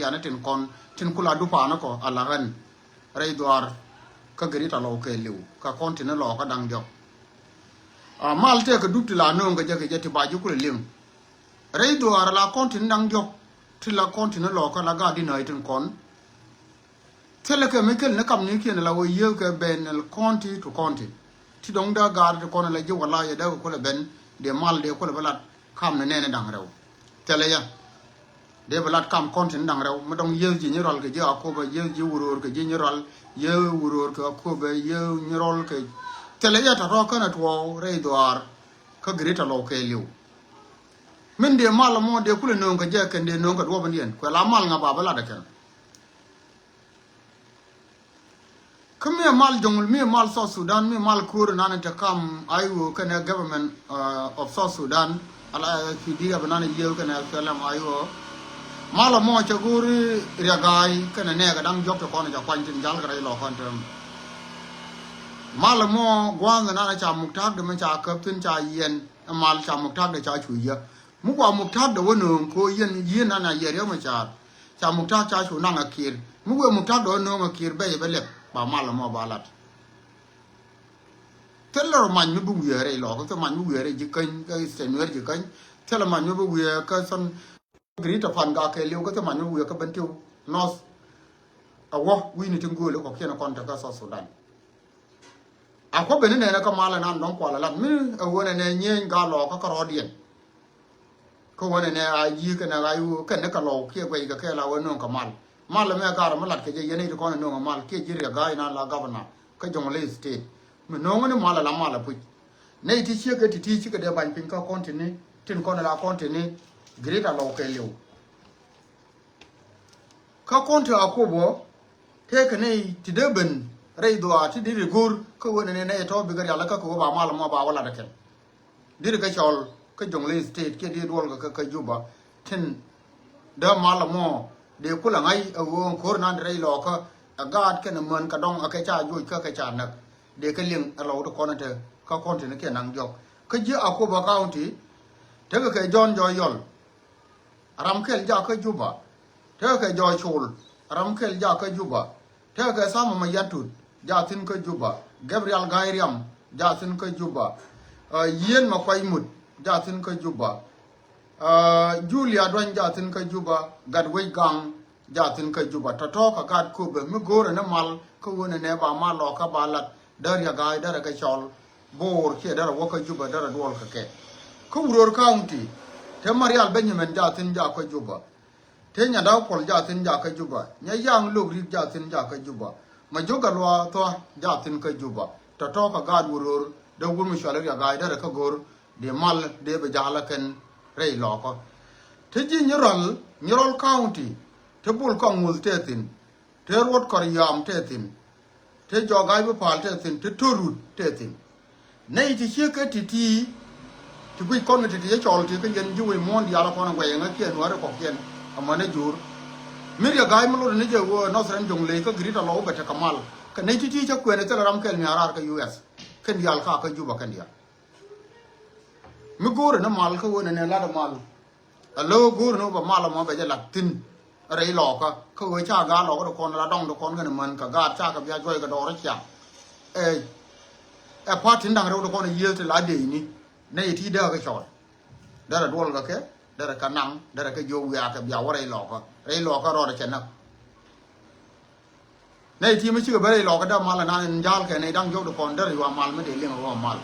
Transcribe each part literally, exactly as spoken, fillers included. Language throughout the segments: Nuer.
Yanɛ tin kɔn tin kula dupaanä kɔ a la ɣän rɛy dhuaar kä Greater Lɔw kɛɛliw kä kɔn tin lɔɔkä da̱ŋ diɔ̱k. A mal tëëkɛ dup ti la nööŋ kɛ jɛ kɛ jɛ ti ba ji̱ kulɛ liŋ. Rɛy dhuaar la kɔn tin da̱ŋ diɔ̱k ti la kɔn tin lɔɔkä la gaat di nääc tin kɔn. Thilɛ kɛ mi kel ni kam ni kiɛn la wä yiëëkɛ ben county to county. Ti dɔ̱ŋ dee gaat ti kɔn la ji̱ wala yɛ dee kɛ kulɛ ben dee mal dee kulɛ bä lat kam ni nɛɛni da̱ŋ rɛw. Thilɛ yɛ. Dee bi lat kam kɔntin da̱ŋ rɛw mi dɔ̱ŋ yieth ji̱ nyirɔl kɛ ji̱ Akobo, yieth ji̱ Wuror kɛ ji̱ nyirɔl, yieth Wuror kɛ Akobo, yieth nyirɔl kɛ. Thilɛ yɛ tɔ̱tɔ̱ känɛ tuɔɔk rɛy dhuaar kä Greater Lɔw kɛɛliw. Min dee mal mɔ dee kulɛ nööŋ kɛ jɛ kɛn dee nööŋ kɛ duɔ̱ɔ̱p in diɛn kuɛ la mal ŋa ba bi lat ɛ kɛn. Kä mi ɛ mal Jɔŋul, mi ɛ mal South Sudan, mi ɛ mal ko̱r nan te kam I O kɛnɛ government, uh, of South Sudan, ala S P D F nan yiëë kɛnɛ S P L M I O. Mal ɛmɔ cɛ go̱o̱ri riaga̱a̱y kɛnɛ nɛɛkɛ da̱ŋ diɔ̱k te kɔn ca kuany tin jal kɛ rɛy lɔ kɔn te. Mal ɛmɔ gua̱a̱th nan ca muktak de mɛ ca käp thi̱n ca yiɛn, ɛ mal ca muktak de ca cu yiä. Mi kua muktak de wä nööŋ ko yiɛn yiɛn nan a yiɛ riäk mɛ caar. Ca muktak ca cu naŋ a kiir. Mi wëë muktak dɔ̱ nööŋ a kiir bɛy bɛ lɛp ba mal ɛmɔ ba lat. Thilɛ rɔ mac mi bi wiee rɛy lɔɔk, thilɛ mac mi wiee rɛy ji̱ käny kä Eastern Nuer ji̱ käny. Thilɛ mac mi bi wiee kä thon Greater Pangak kɛɛliw, kä thilɛ mac mi wiee kä Bentiu North. A wä wi̱i̱ni tin gööli kɔkiɛn kɔn te kä South Sudan. A kuɔ ben inɛnɛ kä mal ɛnan dɔ̱ŋ kual ɛlat mi ɛ ɣöö nɛnɛ nyieny gaa lɔɔkä kä rɔɔdiɛn. Kä ɣöö nɛnɛ a yi̱i̱ kɛnɛ ɣa̱c ɣöö kɛn ni kɛ lɔw kiɛ guɛc kɛ kɛɛl a ɣöö nööŋ kɛ mal. Mal ɛmɛ gaarä mi lat kɛ jɛ yɛn i̱ ti kɔn ɛ nööŋ ɛ mal kiɛ ji̱ riɛk ga̱a̱c inan la governor kä Jonglei State. Mi nööŋä ni mal ɛ la mal ɛ puc. Nɛy ti ciek ɛ ti ti cikɛ dee bany piny kä kɔn ti ni tin kɔn ɛ la kɔn ti ni Greater Lɔw kɛɛliw. Kä kɔn ti Akobo tëëkɛ nɛy ti dee ben rɛy dhuaar ti deri go̱r kä ɣöö nɛnɛ nɛy tɔ̱ bikɛ rial kä kɛ ɣöö ba mal mɔ ba wä lat ɛ kɛn. Deri kɛ cɔl kä Jonglei State kiɛ deri duɔl kɛ kä Juba tin dee mal mɔ dee kulɛ ŋa̱c ɛ ɣöö ko̱r nan rɛy lɔɔkä ɛ gaat kɛnɛ män kɛ dɔŋ ɛ kɛ ca joc kä kɛ ca näk. Dee kɛ liŋ ɛ lɔw ti kɔn ɛ te kä kɔn ti ni kiɛ naŋ diɔ̱k kä ji̱ Akobo County. Tekɛ kɛ Jɔ̱ɔ̱n Jɔɔyɔl. Ram kɛl jakä Juba. Tekɛ kɛ Jɔɔc Col. Ram kɛl jakä Juba. Tekɛ kɛ Thamɔ Mayatut. Ja thi̱n kä Juba. Gabriel Ga̱a̱y Riam. Ja thi̱n kä Juba. Ɛ, Yieen Makuac Mut. Ja thi̱n kä Juba. Ɛ, Julia Duany ja thi̱n kä Juba. Gatwec Gaŋ. Ja thi̱n kä Juba. Tɔ̱tɔ̱ kɛ gaat Akobo mi go̱o̱rɛ ni mal kä ɣöö nɛnɛ ba mal lɔɔkä ba lat. Dee riɛk ga̱a̱c derɛ kɛ cɔl. Bo̱o̱r kiɛ derɛ wä kä Juba derɛ duɔl kɛ kɛ. Kä Wuror County te Marial Benjamin ja thi̱n jakä Juba. Te Nyandau Puɔl ja thi̱n jakä Juba. Nyayaŋ Lok Rik ja thi̱n jakä Juba. Majok Galuaa Thua ja thi̱n kä Juba. Tɔ̱tɔ̱ kɛ gaat Wuror dee wur mi cual riɛk ga̱a̱c derɛ kä go̱r. Dee mal dee bi ja̱a̱l ɛ kɛn rɛy lɔɔkä. Te ji̱ Nyirɔl, Nyirɔl County te Bol Kɔŋ Ŋuth te thi̱n. Te Ruɔt Kɔr Yam te thi̱n. Te Jɔk Ga̱a̱c Bi Pa̱a̱l te thi̱n. Te Torut te thi̱n. Nɛy ti ciek kɛ ti̱ti̱ ti guic kɔn kɛ ti̱ti̱ cɛ cɔl ti kä yɛn ji̱ wec muɔ̱ɔ̱n diaal kɔn ɛ guɛc ɛŋä kiɛ nuääri kɔkiɛn. Amäni jur mi riɛk ga̱a̱c mi lot ni jɛ ɣöö Northern Jonglei kä Greater Lɔw bɛ tekɛ mal. Kɛ nɛy ti̱ti̱ cä kuɛn ɛ thilɛ ram kɛl mi a raar kä U S. Kɛn diaal ka kä Juba kɛn diaal. Mi go̱o̱rɛ ni mal kä ɣöö nɛnɛ lat ɛ mal. Ɛ lo̱o̱ go̱o̱rɛ ni wä bɛ mal ɛmɔ bɛ jɛ lat thi̱n. Rɛy lɔɔkä kä ɣöö ca gaat lɔɔkä ti kɔn la dɔŋ ti kɔn kɛn män kɛ gaat ca kɛ bia juɔc kɛ dɔɔr cia. Ɛ, ɛ pa̱t tin da̱ŋ rɛw ti kɔn yiëëth ti la dee ni. Nɛy ti dee kɛ cɔɔl. Derɛ duɔl kɛ kɛ derɛ kɛ naŋ derɛ kɛ jiök wiaa kɛ bia wä rɛy lɔɔkä. Rɛy lɔɔkä rɔɔdɛ cɛ näk. Nɛy ti mi cikɛ bä rɛy lɔɔkä dee mal ɛnan in ja̱a̱l kɛ nɛy da̱ŋ diɔ̱k di kɔn derɛ yua mal mi dee liŋ ɛ wä mal.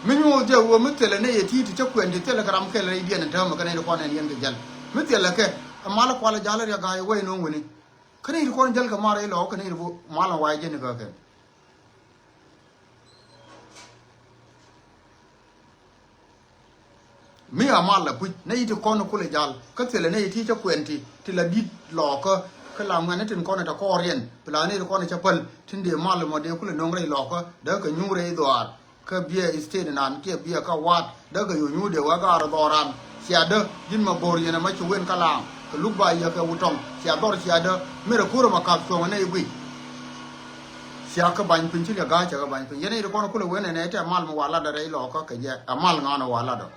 Mi nyuuth jɛ wä mi thilɛ nɛy ɛ ti ti cä kuɛn ti thilɛ kɛ ram kɛl rɛydiɛn in täämɛ kɛ nɛy di kɔn ɛn yɛn kɛ jäl. Mi thilɛ kɛ ɛ mal ɛ kual ɛ ja̱a̱l ɛ riɛk ga̱a̱c ɛ wä in no̱o̱ŋ wini. Kä nɛy di kɔn jäl kɛ mal rɛy lɔɔkä kɛ nɛy di bä mal ɛn wa̱a̱ jɛn ikä kɛn. Mi a mal la puc nɛy ti kɔn kulɛ jal kä thilɛ nɛy ti cä kuɛn ti ti la di̱t lɔɔkä. Kä la ŋuɛn ni tin kɔn ɛ tɛ kɔɔriɛn pi la nɛy ti kɔn ɛ cä päl tin dee mal mɔ dee kulɛ no̱ŋ rɛy lɔɔkä dee kɛ nyuur rɛy dhuaar. Kä biɛ state nan kiɛ biɛ kä wa̱a̱t dee kɛ yo̱ nyuur dee wä gaar dhɔran. Cia dee ji̱n ma bo̱r yɛn ɛ ma ci wen kä la̱a̱ŋ kɛ luk ba yɛ kɛ wutɔŋ cia dhɔr cia dee mi rɛ kurɛ ma ka̱p cuɔ̱ŋ nɛy guic. Cia kä bany piny ci liɛ ga̱a̱c cia kä bany piny yɛn i̱ ti kɔn kulɛ wen ɛn ɛ tɛ mal mi wa lat dee rɛy lɔɔkä kɛ jɛ ɛ mal ŋa̱n ɛ wa lat dee.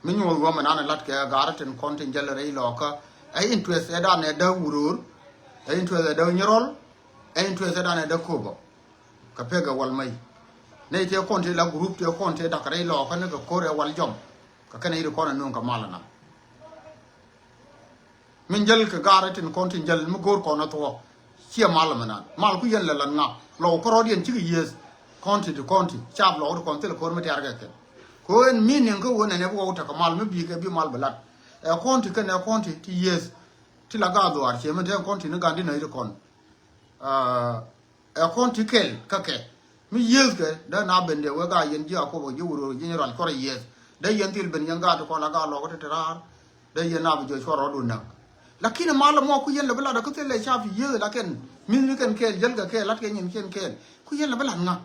Mi nyuɔth wä mi nan ɛ lat kɛ gaar tin kɔn tin jäl rɛy lɔɔkä. Ɛ interest ɛ dan ɛ däk Wuror, ɛ interest ɛ däk Nyirɔl, ɛ interest ɛ dan ɛ däk Koba. Kɛ pek ɛ wal mɛy. Nɛy tëë kɔn tëë la group tëë kɔn tëë dak rɛy lɔɔkä ni kɛ ko̱r ɛ wal jɔm. Kɛ kɛn ɛ yit kɔn ɛ nuŋ kɛ mal ɛnan. Min jäl kɛ gaar ɛ tin kɔn tin jäl mi go̱o̱r kɔn ɛ thuɔ̱k. Ciɛ mal ɛmɛ nan. Mal ku yɛn lɛ lat ŋa. Lɔw kärɔɔdiɛn cikɛ yieth. Kɔn ti ti kɔn ti. Cap lɔw ti kɔn thil ko̱r mi tɛ̈r kɛ kɛn. Kɛ ɣöö ɛn meaning kä ɣöö nɛn ɛ bi wä wä tekɛ mal mi bi̱i̱ kɛ bi mal bi lat. Ɛ kɔn ti kɛn ɛ kɔn ti ti yieth. Ti la gaar dhuaar ciɛ mi te kɔn ti ni gan di nöi ti kɔn. Ɛ kɔn ti kɛl kä kɛ mi yiëëthkɛ dee na ben dee wek a yɛn ji̱ Akobo ji̱ Wuror ji̱ Nyirɔl cuɔr a yiëëth. Dee yɛn thil ben yɛn gaat ti kɔn la gaat lɔk ti te raar. Dee yɛn na bi jɛ cuɔr rɔɔdu näk. Lakin mal mɔ ku yɛn lɛ bi lat kä thil lɛ cap yiëëth lakin mi̱thni kɛn kɛɛl jäl kɛ kɛɛl lat kɛ nyin kɛn kɛɛl ku yɛn lɛ bi lat ŋa.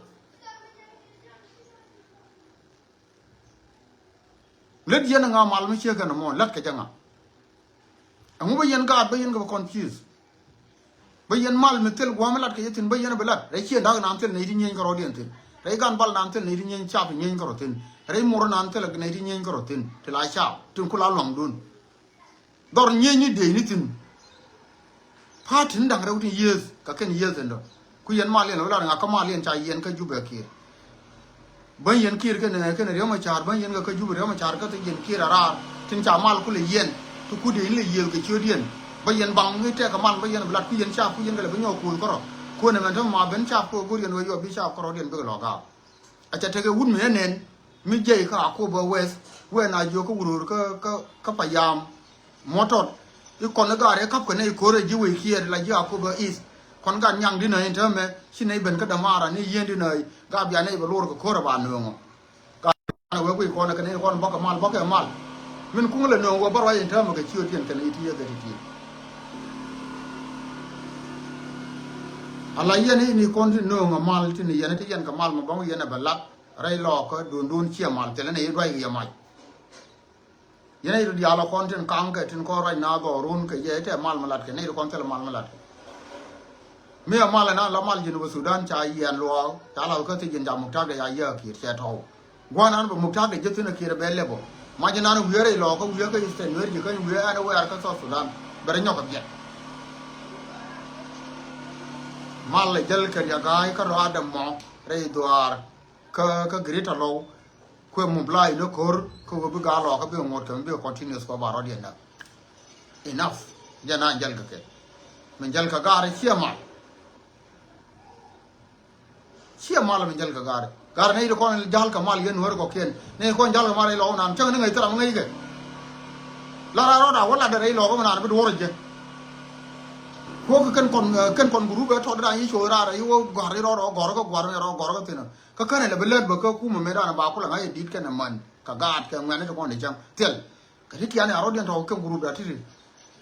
Lät yɛn ŋa mal mi ciek kɛn mɔ lät kɛ jɛ ŋa. Ɛŋu bä yɛn gaat bä yɛn kɛ bä confuse. Bä yɛn mal mi thil gua̱a̱m lat kɛ jɛ thi̱n bä yɛn bä lat rɛy ciɛ da̱k naan thil nɛy ti nyieny kärɔɔdiɛn thi̱n. Rɛy gan bal naan thil nɛy ti nyieny cap nyieny kärɔɔ thi̱n. Rɛy mor naan thil nɛy ti nyieny kärɔɔ thi̱n ti la cap tin ku la luaŋdun. Dhɔr nyieny ni dee ni thi̱n. Pa̱a̱t tin da̱ŋ rɛw tin yiëëth kɛ kɛn yiëëth ɛn dɔ̱. Ku yɛn mal yɛn lɔ lar ŋa kä mal yɛn ca yɛn kä Jubɛ kiɛɛr. Bäny yɛn kiɛɛr kɛn kɛn Riɛk Macar bäny yɛn kɛ kä Jubɛ Riɛk Macar kä thil yɛn kiɛɛr a raar tin ca mal kulɛ yɛn. Ti kut yɛn lɛ yiëëth kɛ ciötdiɛn. Bä yɛn baŋ i̱ tɛk kɛ mal bä yɛn bi lat ku yɛn cap ku yɛn kɛ lɛ bi nyɔɔk kuuth kärɔ. Kuɔn ɛmɛn te ma ben cap ku go̱r yɛn wee yɔ bi cap kärɔɔdiɛn bikɛ lɔ gaak. A ca tekɛ wut mi ɛ nɛn mi jiɛc kä Akobo West wee na jiök kä Wuror kä kä kä Payam. Mɔtɔt i̱ kɔn i̱ gaat i̱ ka̱pkɛ nɛy ko̱r ɛ ji̱ wec kiɛɛt la ji̱ Akobo East. Kɔn gat nyaŋ dinä in täämɛ ci nɛy ben kä dämaara ni yieen dinä i̱ gaat bia nɛy bɛ luɔr kɛ ko̱r ɛ ba nööŋɔ. Gaat wee kui̱ kɔn ɛ kɛ nɛy kɔn bäkɛ mal bäkɛ mal. Min kuŋ lɛ nööŋ wee bä ruac in täämɛ kɛ ciötdiɛn kɛn i̱ ti yɛ kɛ ti ti. Ala yɛn i̱ ni kɔn ti nööŋ ɛ mal ti ni yɛn ti yɛn kɛ mal mɛ bäŋ yɛn ɛ bɛ lat rɛy lɔɔkä duundun ciɛ mal thilɛ ni i̱ duac kɛ yɛ mac. Yɛn a yit diaal ɔ kɔn tin kaŋ kɛ tin kɔn ruac na dhɔɔrun kɛ yɛ tɛ mal mi lat kɛ nɛy ti kɔn thil mal mi lat kɛ. Mi a mal ɛnan la mal ji̱n bä Sudan ca yiɛn luɔɔk ca la kä thi ji̱n ca muktak de ya yɛ kiɛt cɛ tɔw. Gua̱n an bä muktak de jɛ thin a kiɛt a bɛ lɛp ɔ. Mac ɛnan wiee rɛy lɔɔk kä wiee kä Eastern Nuer ji̱ käny wiee ɛn a wɛɛr kä South Sudan bɛ rɛ nyɔk a biɛt. Mal ɛ jäl kɛ riaga̱a̱c kä rɔaadɛ mɔ rɛy dhuaar kä kä Greater Lɔw. Kuɛ muply ni ko̱r kä ɣöö bi gaa lɔɔkä bi ŋuɔ̱t kɛ mi bi continuous kɔ ba rɔ̱diɛn näk. Enough. Jɛ na jäl kɛ kɛ. Min jäl kɛ gaari ciɛ mal. Ciɛ mal min jäl kɛ gaari. Gaari nɛy ti kɔn jäl kɛ mal yɛn nuäär kɔkiɛn. Nɛy kɔn jäl kɛ mal rɛy lɔɔk naan cäŋ ni ŋäc thil ram ŋäc kɛ. La raar rɔɔd a wä lat rɛy lɔɔk mi naan bi duɔ̱ɔ̱r jɛ. Kuɔ̱k kɛn kɔn kɛn kɔn group ɛ tɔt dan yi cuɔth raar yi wä gɔ̱a̱r rɛy rɔɔd ɔ gɔ̱a̱r kä gɔ̱a̱r rɛy rɔɔd gɔ̱a̱r kä thi̱n. Kä känɛ lɛ bi lät bä kä kumä mëë dan ba kulɛ ŋa̱c ɛ di̱t kɛnɛ män kɛ gaat kɛ ŋuɛ̈ni ti kɔn ti cäŋ thil. Kɛ ti tiani a rɔ̱diɛn tɔ̱ kɛ group da ti̱ti̱.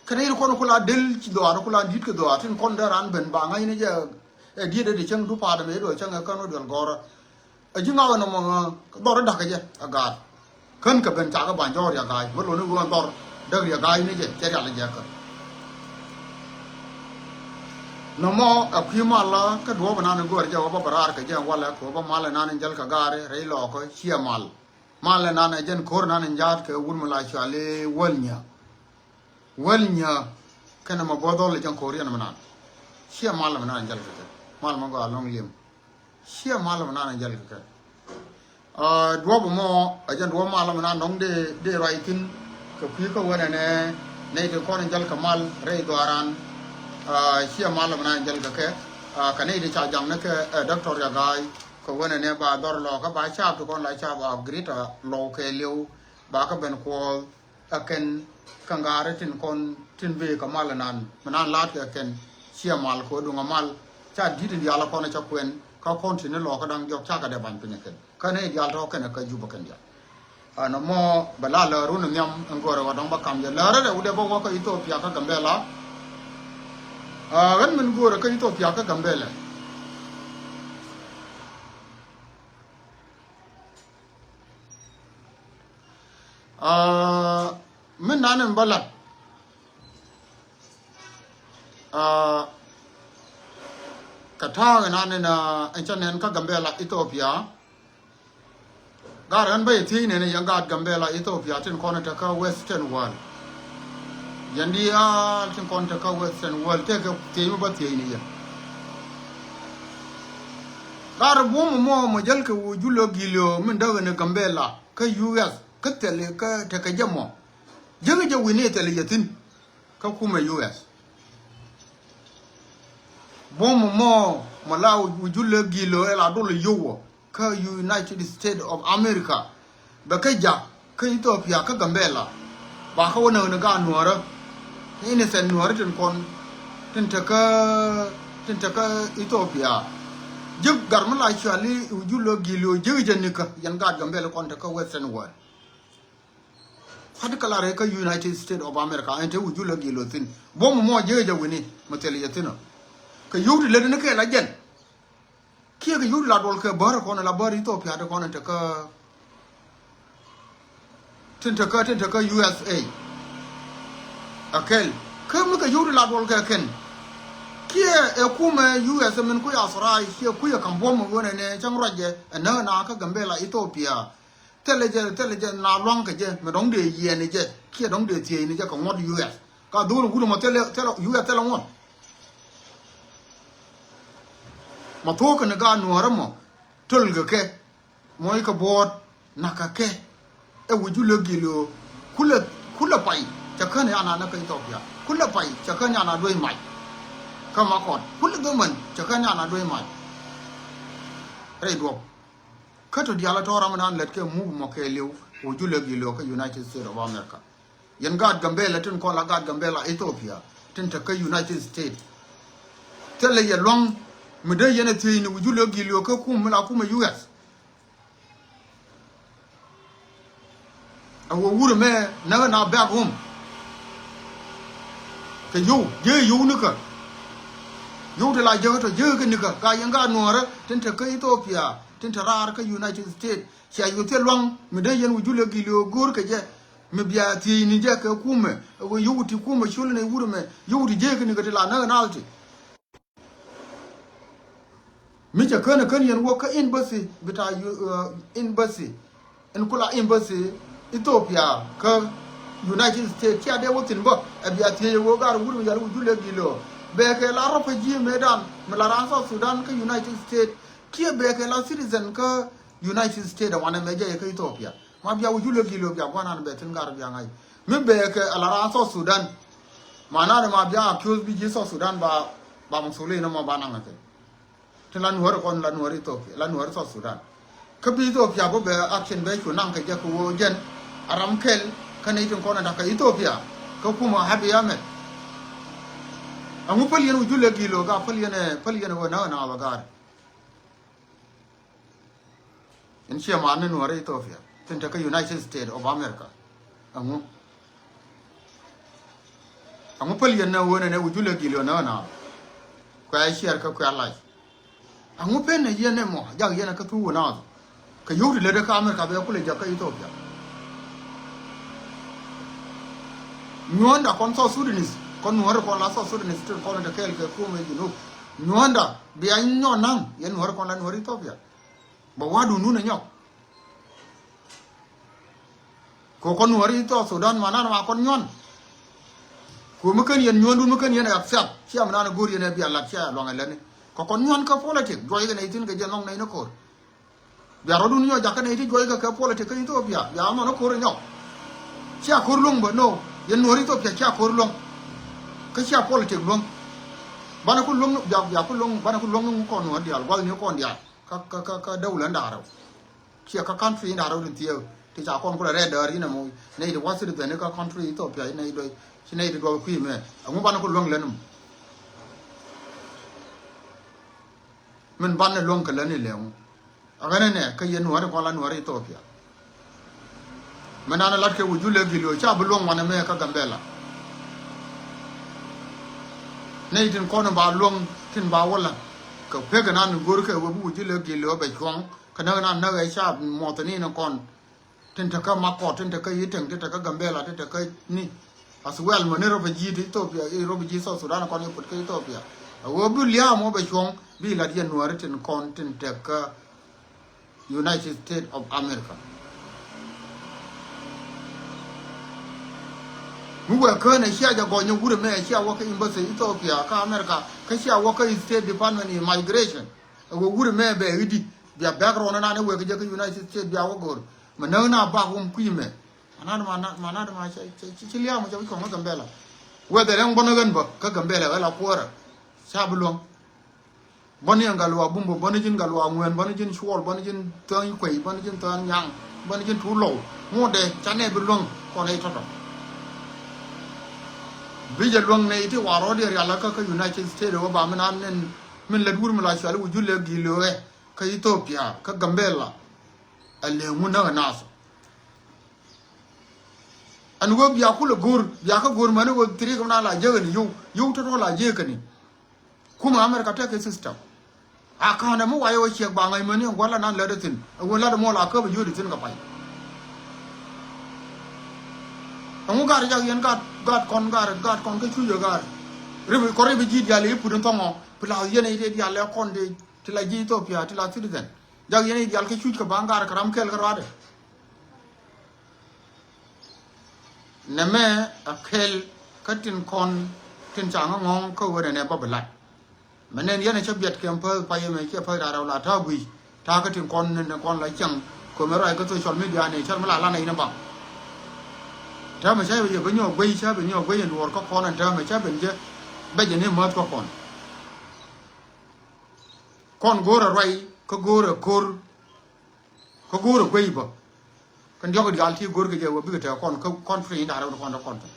Kɛnɛ yit kɔn kula del ci dhɔaar kula di̱t kɛ dhɔaar tin kɔn dee ran ben ba ŋa̱c ni jɛ ɛ diet ɛ ti cäŋ du paat ɛmɛ yet wä cäŋ ɛ kän wä duɛl gɔ̱rä. Ɛ ji̱ ŋa̱c ɛnɔmɔ dhɔr ɛ da̱k kɛ jɛ ɛ gaat. Kän kɛ ben cakɛ ba̱ny jɔ̱ɔ̱r riɛk ga̱a̱c bä lo̱ni wä dhɔr däk riɛk ga̱a̱c ni jɛ cɛ rial ɛ jɛ kä. Nɔmɔ ɛ kui̱ mal kä duɔ̱ɔ̱p ɛnan ɛ göör jɛ wä bä bä raar kɛ jɛ walɛ kɛ wä bä mal ɛnan in jäl kɛ gaari rɛy lɔɔkä ciɛ mal. Mal ɛnan ɛ jɛn ko̱r ɛnan in jaat kɛ wut mi la cuali wäl nyä. Wäl nyä kɛnɛ mɛ bä dhɔl ɛ jɛn ko̱r yɛn mi nan. Ciɛ mal mi nan in jäl kɛ kɛ mal mɛ gɔaa lɔŋ li̱em. Ciɛ mal mi nan in jäl kɛ kɛ. Duɔ̱p mɔ ɛ jɛn duɔ̱p mal mi nan nɔŋ dee dee ruac thi̱n kɛ kui̱ kä wänɛ nɛ nɛy tin kɔn in jäl kɛ mal rɛy dhuaran. Ciɛ mal mi nan in jäl kɛ kɛ kɛ nɛy tin ca jaŋ ni kɛ ɛ dɔktor ya ga̱a̱c. Kɛ wänɛ nɛ ba dhɔr lɔɔkä ba caap ti kɔn la caap a Greater Lɔw kɛ liw ba kä ben kuɔth. Ɛ kɛn kä ŋa̱a̱ri tin kɔn tin bëë kɛ mal ɛnan mi nan la̱a̱t kɛ kɛn ciɛ mal kɛ duŋ ɛ mal. Ca di̱t in diaal ɛ kɔn ɛ cä kuɛn kä kɔn tin ni lɔɔkä da̱ŋ diɔ̱k cakɛ dee ba̱ny piny ɛ kɛn kä nɛy diaal tɔ̱ kɛn ɛ kä Jubɛ kɛn diaal. Ɛn ɛmɔ bɛ la lär run nhiam ɛn göörɛ wä dɔ̱ŋ bä kam jɛ lärä rɛ wut ɛ bä wä kä Ethiopia kä Gambela. Ɣän min göörä kä Ethiopia kä Gambela. Min nan in bä lat kɛ ta̱a̱ in nan in cä nɛn kä Gambela Ethiopia. Gaat ɣän bä yɛ thiec nɛn in yɛn gaat Gambela Ethiopia tin kɔn in te kä Western world. Yɛn diaal tin kɔn te kä Western world, tekɛ thiec mi bä thiec ni yɛ. Gat buɔ̱m mɔ mɔ jäl kɛ Wujulɛ Gilo min däk ni Gambela kä U S, kä thil kä tekɛ jɛ mɔ. Jiäk jɛ wi̱ni thil jɛ thi̱n kä kumɛ U S. Buɔ̱m mɔ mɔ la Wujulɛ Gilo ɛ la dol yio̱w wä kä United States of America. Bɛ kä jak kä Ethiopia kä Gambela. Ba kä wä näk ni gaat nuäärä. Innocent nuäärä tin kɔn tin te kä, tin te kä Ethiopia. Jiäk gat mi la cuali Wujulɛ Gilo, jiäk jɛ nikä, yɛn gaat Gambela kɔn te kä Western world. Particularly kä United States of America, ɛn te Wujulɛ Gilo thi̱n. Buɔ̱m mɔ jiäk jɛ wi̱ni mɛ thil jɛ thi̱n ɔ. Kɛ yio̱w ti lät ni kɛ la jɛn. Kiɛ kɛ yio̱w ti la duɔl kɛ bär kɔn, la bär Ethiopia ti kɔn, tin te kä, tin te kä, tin te kä U S A. Ɛ kɛl kä mi kɛ yio̱w ti la duɔl kɛ kɛn. Kiɛ ɛ kumɛ U S min kui̱ authorized, kiɛ kui̱ ɛ kam buɔ̱m ɛ ɣöö nɛ nɛ cäŋ ruacɛ ɛ näk na kä Gambela, Ethiopia. Thilɛ jɛ, thilɛ jɛ na lua̱ŋ kɛ jɛ, mɛ dɔ̱ŋ dee yiɛɛni jɛ kiɛ dɔ̱ŋ dee thiecni jɛ kɛ ŋuɔ̱t U S. Ka dho̱r wut ɛmɔ thilɛ, thilɛ U S thilɛ ŋuɔ̱t. Mɛ thuɔ̱k kɛn gaat nuäärä mɔ töl kɛ kɛ, mɔc kɛ buɔɔt, na̱k kɛ kɛ. Ɛ Wujulɛ Gilo, kulɛ, kulɛ pay cɛ kän yan a näk kä Ethiopia. Kulɛ pay cɛ kän yan a duec mac. Kä Makɔt kulɛ dhomän cɛ kän yan a duec mac. Rɛy duɔ̱p. Kä tɔ diaal tɔ̱ ram nan lät kɛ move mɔ kɛɛliw, Wujulɛ Gilo kä United States of America. Yɛn gaat Gambela tin kɔn la gaat Gambela Ethiopia tin te kä United States. Thilɛ yɛ lua̱ŋ mi dee yɛn ɛ thiecni Wujulɛ Gilo kä kum mi la kumɛ U S. A wä wurɛ mɛ näk na back home. Kɛ yio̱w, jiäk yio̱w nikä. Yio̱w ti la jiäk tɔ jiäk kɛ nikä. Ka yɛn gaat nuäärä tin te kä Ethiopia, tin te raar kä United States. Cia yio̱w thil lua̱ŋ mi dee yɛn Wujulɛ Gilo go̱o̱r kɛ jɛ. Mi bia thiecni jɛ kɛ kumɛ. A wä yio̱w ti kumɛ col ni wurɛ mɛ. Yio̱w ti jiäk kɛ nikä ti la näk na ti. Mi cɛ kän ɛ kän yɛn wä kä embassy bita, uh, embassy. Ɛn kula embassy Ethiopia kä United States cia dee wä thi̱n bä. Ɛ bia thiec ɛ wä gar wut mi yal Wujulɛ Gilo. Bɛ kɛ la refugee mëëdan mi la raan South Sudan kä United States. Kiɛ bɛ kɛ la citizen kä United States ɛ wanɛ mɛ jɛ kä Ethiopia. Ma bia Wujulɛ Gilo bia guanan bɛ thi̱n gar bia ŋa̱c. Mi bɛ kɛ la raan South Sudan. Ma nan ma bia accuse bi ji̱ South Sudan ba, ba musulin mɔ ba naŋ kɛ. Tin la nuɔ̱ɔ̱ri kɔn la nuɔ̱ɔ̱ri Ethiopia, la nuɔ̱ɔ̱ri South Sudan. Kä bi Ethiopia bä bɛ action bɛ cu naŋ kɛ jɛ kɛ woo jɛn a ram kɛl kä nɛy tin kɔn a da̱k kɛ Ethiopia. Kä kumɛ Abiy Ahmed. Aŋu päl yɛn Wujulɛ Gilo ga päl yɛn ɛ, päl yɛn ɛ wä näk ɛ na wä gaari. In ciɛ man ni nuɔ̱ɔ̱ri Ethiopia tin te kä United States of America. Aŋu. Aŋu päl yɛn nɛ wen ɛn ɛ Wujulɛ Gilo nɛ ɣän a kuɛ ciɛɛr kä kuɛ lac. Aŋu pen ɛ yɛn ɛ mɔ jak yɛn ɛ kä thuk wen a kɛ yio̱w ti lät ɛ kä America bɛ kulɛ jak kä Ethiopia. Nyuɔ̱ɔ̱nda kɔn South Sudanese, kɔn nuɔ̱ɔ̱ri kɔn la South Sudanese tin kɔn in te kɛɛl kɛ kumɛ Junub. Nyuɔ̱ɔ̱nda bia nyɔn naŋ yɛn nuɔ̱ɔ̱ri kɔn la nuɔ̱ɔ̱ri Ethiopia. Bɛ wa̱a̱du nun ɛ nyɔk. Kɛ kɔn nuɔ̱ɔ̱ri South Sudan ma nan ma kɔn nyuɔ̱n. Kɛ mi kän yɛn nyuɔ̱ndun mi kän yɛn ɛ accept cia mi nan ɛ go̱o̱r yɛn ɛ bia lat cia luaŋ ɛ lätni. Kɛ kɔn nyuɔ̱n kä politic juɔc kɛ nɛy thi̱n kɛ jɛ nhɔk nɛy ni ko̱r. Bia rɔ̱dun nyɔk jakä nɛy ti juɔc kɛ kɛ politic kä Ethiopia bia mɔn ni ko̱r ɛ nyɔk. Cia ko̱r luäŋ bä no yɛn nuɔ̱ɔ̱ri Ethiopia cia ko̱r luäŋ. Kä cia politic luäŋ. Banɛ ku luäŋ bia, bia ku luäŋ banɛ ku luäŋ ni kɔn nuɔ̱ɔ̱r diaal gua̱thni kɔn diaal. Kä, kä, kä, kä däwlä ndaarɛw. Ciɛ kä country in da̱rä wä tin thiee ti ca kɔn kulɛ rɛɛ däär inɛ mɔ nɛy ti wä citizen kä country Ethiopia inɛ idɔy ci nɛy ti duɔth kui̱ mɛ. Ɛŋu banɛ ku luäŋ lät ni mɔ. Min banɛ luäŋ kɛ lät ni lɛ ɛŋu. Ɛ ɣän inɛ kä yɛn nuɔ̱ɔ̱ri kɔn la nuɔ̱ɔ̱ri Ethiopia. Mɛ nan lat kɛ Wujulɛ Gilo ca bi luäŋ wanɛ mɛ kä Gambela. Nɛy tin kɔn ba luäŋ tin ba wä la kɛ pek nan go̱r kɛ wä bi Wujulɛ Gilo bɛ cuɔ̱ŋ. Kä näk nan näk ɛ ca muɔthini ni kɔn. Tin te kä Makɔt, tin te kä Iteng, tin te kä Gambela, tin te kä ni. As well mɛ ni refugee ti Ethiopia, i refugee South Sudan kɔn i put kä Ethiopia. A wee bi lia̱a̱ mɔ bɛ cuɔ̱ŋ bi lat yɛn nuɔ̱ɔ̱ri tin kɔn tin te kä United States of America. Mi wek kään ɛ cia jɛ gɔny ɛ wur ɛmɛ ɛ cia wä kä embassy Ethiopia kä America kä cia wä kä State Department immigration. Ɛ wek wur ɛmɛ bɛ i̱di bia background ɛnan ɛ wek jɛ kä United States bia wä go̱r. Mɛ näk na bak wum kui̱ mɛ. Manat ma manat ma ci liam cɛ wi̱c kɔŋ kä Gambela. Whether ɛn bɔn ɣän bä kä Gambela ɣä la kuäärä. Ca bi luäŋ. Bäni ɛn gat luaak Bumbo, bäni ji̱n gat luaak Ŋuɛn, bäni ji̱n Cuɔl, bäni ji̱n Thäny Kuey, bäni ji̱n Thäny Nyaŋ, bäni ji̱n Tuut Lɔw. Ŋot dee ca nɛ bi luäŋ kɔn rɛy tɔ̱tɔ̱. Bi jɛ luäŋ nɛ iti wa rɔɔdiɛn rial kä kä United States ɛ wä ba min an nin min lät wur mi la cuali wi julɛ gi̱i̱l ɛ kä Ethiopia kä Gambela. Ɛ lëë ŋun näk ɛ naath. Ɛn wee bia kulɛ go̱r bia kä go̱r mäni wee thirik mi na la jek ɛn yio̱w yio̱w tɔ̱tɔ̱ la jek kɛn i̱. Kumɛ America tɛk kɛ system. A ka̱n dɛ mi wayɛ wä ciɛk ba ŋa̱c mäni ɛn gua̱l anan lät ɛ thi̱n ɛ wee lat ɛmɔ la käp ɛ yio̱w ɛ thi̱n kɛ pay. Ɛŋu gat jak yɛn gat gat kɔn gat gat kɔn kä cuc ɛ gat. Rip kɔ rip ji̱ dial i̱ put in thɔŋɔ pi la yɛn i̱ dial lɛ kɔn di ti la ji̱ Ethiopia ti la citizen. Jak yɛn i̱ dial kä cuc kɛ ba̱ŋ gat kɛ ram kɛl kä ruadɛ. Nɛmɛ a kɛl kä tin kɔn tin ca ŋä ŋɔ̱ŋ kä ɣöö nɛnɛ bä bi lat. Mɛ nɛn yɛn a cä biɛt kɛm päth pay ɛmɛ ciɛ päth da̱rɛ wala ta̱a̱ gui̱c ta̱a̱ kä tin kɔn ni kɔn la cäŋ. Kömɛ ruac kä social media ni cär mi la lan a yin a baŋ. Täämɛ cä bɛ nyɔk guey cä bɛ nyɔk guey cä bɛ nyɔk guey in duɔɔr kä kɔn ɛn täämɛ cä ben jɛ bɛ jɛ ni mäth kä kɔn. Kɔn go̱o̱r a ruac kä go̱o̱r a ko̱r. Kä go̱o̱rɛ guey bä. Kɛn diɔ̱k diaal ti go̱o̱rkɛ jɛ wä bikɛ tɛk kɔn kä kɔn free in da̱rɛ wä kɔn tɛ kɔn tɛ.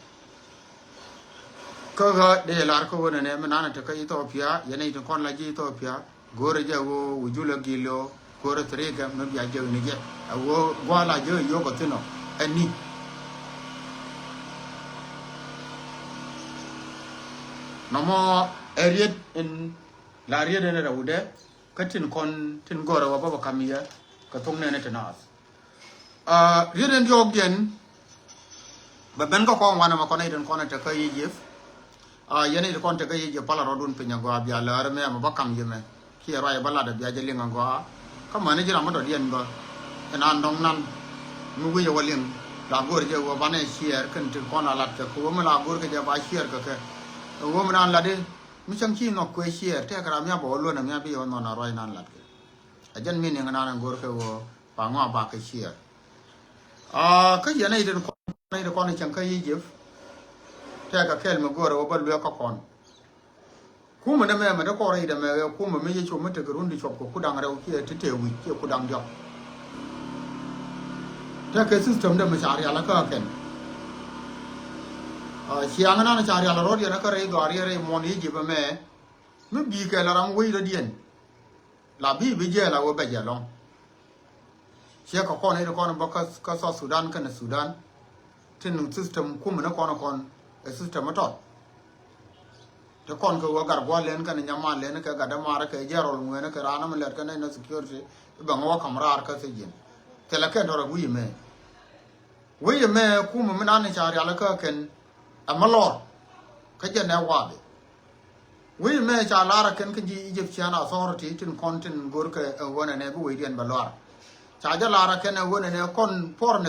Kä ɣä dee lar kä wä nɛnɛ mi nanɛ te kä Ethiopia yɛn i̱ ti kɔn la ji̱ Ethiopia. Go̱o̱rɛ jɛ wä wä julɛ gilɔ go̱o̱rɛ three kɛ mi bia jɛ ni jɛ. Ɛ wä gua̱a̱ la jɛ yio̱k ɔ thin ɔ ɛn ni. Nɔmɔ ɛ riet in la riet in rɛwdɛ. Kä tin kɔn tin gɔrɛ wä bä bä kam yɛ kɛ thok nɛnɛ ti naath. Riet in diɔɔk diɛn bɛ ben kä kɔn wanɛ mɛ kɔn itin kɔn ɛ te kä Egypt. Yɛn itin kɔn te kä Egypt pala rɔdun piny agɔa bia lär mɛ mɛ bä kam yɛ mɛ kiɛ ruac bä lat ɛ bia jɛ liŋ agɔa. Kä mäni ji̱ ram mi dɔ̱diɛn bä ɛn an dɔ̱ŋ nan mi wi̱cɛ wä liŋ la go̱r jɛ wä banɛ ciɛɛr kɛn tin kɔn la lat kɛ kɛ wä mi la go̱r kɛ jɛ ba ciɛɛr kɛ kɛ. Wä mi nan lat i̱ mi cäŋ ci nhɔk kuɛ ciɛɛr tɛk ram mia bä wä luɔ̱n ɛ mia bi yɛ wä nhɔn a ruac nan lat kɛ. A jɛn mi niŋ nan ɛn go̱r kɛ ɣöö pa ŋɔa ba kɛ ciɛɛr. Kä yɛn a itin kɔn itin kɔn cäŋ kä Egypt. Tɛk a kɛl mi go̱r ɛ wä bä luek kä kɔn. Kumɛ ni mɛmɛ ti kɔn rɛy dɛ mɛ ɣɛ kumɛ mi yɛ com mi tek run di cuɔp kɛ kudaŋ rɛw kiɛ ti tëë wi̱c kiɛ kudaŋ diɔk. Tɛk kɛ system dɛ mi ca rial a kä kɛn. Ciaŋ nan ca rial a rɔ̱diɛn a kä rɛy dhɔaar yɛ rɛy muɔn Egypt ɛmɛ. Mi bi̱i̱ kɛ la ram wec rɔ̱diɛn. La bi bi jɛ la wä bɛ jɛ lɔŋ. Ciɛ kɛ kɔn i̱ ti kɔn bä kä South Sudan kɛnɛ Sudan. Tin system kumɛ ni kɔn kɔn ɛ system mi tɔt. Ti kɔn kɛ wä gar gua̱l lɛn kɛnɛ nyaman lɛn kɛ gat dämaar kɛ jɛrɔl ŋuɛn kɛ raan mi lɛt kɛ national security. I̱ bɛ ŋä wä kam raar kä thiec ji̱n. Thilɛ kɛn tɔrɛ wi̱i̱ mɛ. Wi̱i̱ mɛ kumɛ mi nan ca rial kä kɛn. Ɛmɛ lɔr kä jɛ nɛ wabi. Wi̱i̱ mɛ ca lar a kɛn kä ji̱ Egyptian authority tin kɔn tin go̱r kɛ ɛ ɣöö nɛnɛ bi wecdiɛn bɛ luar. Ca jɛ lar a kɛn ɛ ɣöö nɛnɛ kɔn foreigners